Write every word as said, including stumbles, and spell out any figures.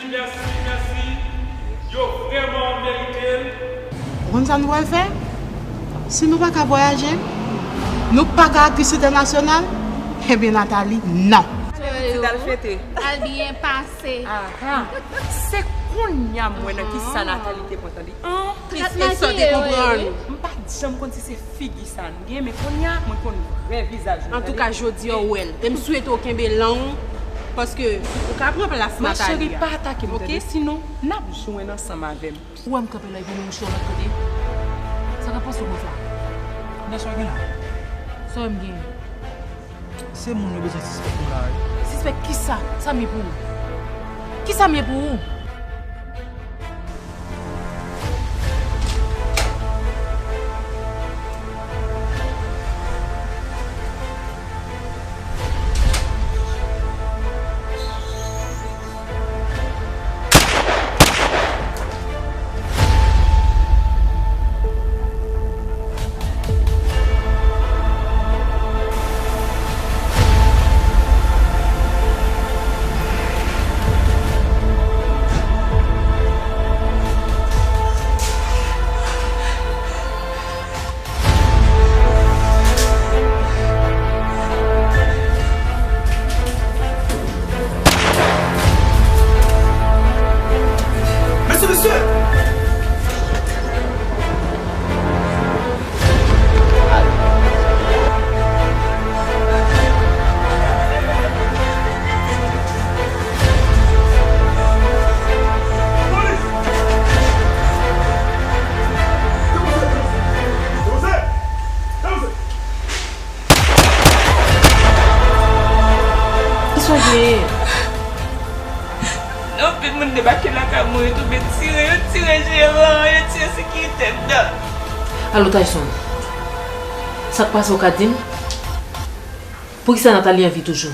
Mèsi, mèsi. Yo vrèman merite l. Ou konn sa nou pral fè? Si nou pa ka vwayaje, nou pa ka akris entènasyonal, ebyen Nathalie, non. Ti dal fete. Al byen pase. Aha. Se kounye a m wè nan ki sa Nathalie te pran tande. An? Tèt makiye yo ye, wi. M pa t janm konn si se figi sa nou gen, men kounye a, mwen konn vrè vizaj nou. Antouka, jodi a, w wè l. E m swete w kenbe lang ou, paske ou ka pran plas Nathalie a. Mwen, cheri, pa atake m, tande? Sinon, n ap jwenn ansanm avè m. Ou wè m kanpe la, epi nou mouche yon lòt kote? Sa k ap pase w konsa? Gade sa w gen la. Sa w wè m gen? Se moun yo bezwen sispèk nou la, wi. Sispèk kisa? Sa m ye pou ou? Kisa m ye pou ou? Mesye, mesye! Kisa w genyen? Anpil moun debake lakay mwen, yo tonbe tire, yo tire jeran an, yo tire sekirite m nan. Alo, Tayson, sa k pase, w ka di m? Poukisa Nathalie an vi toujou?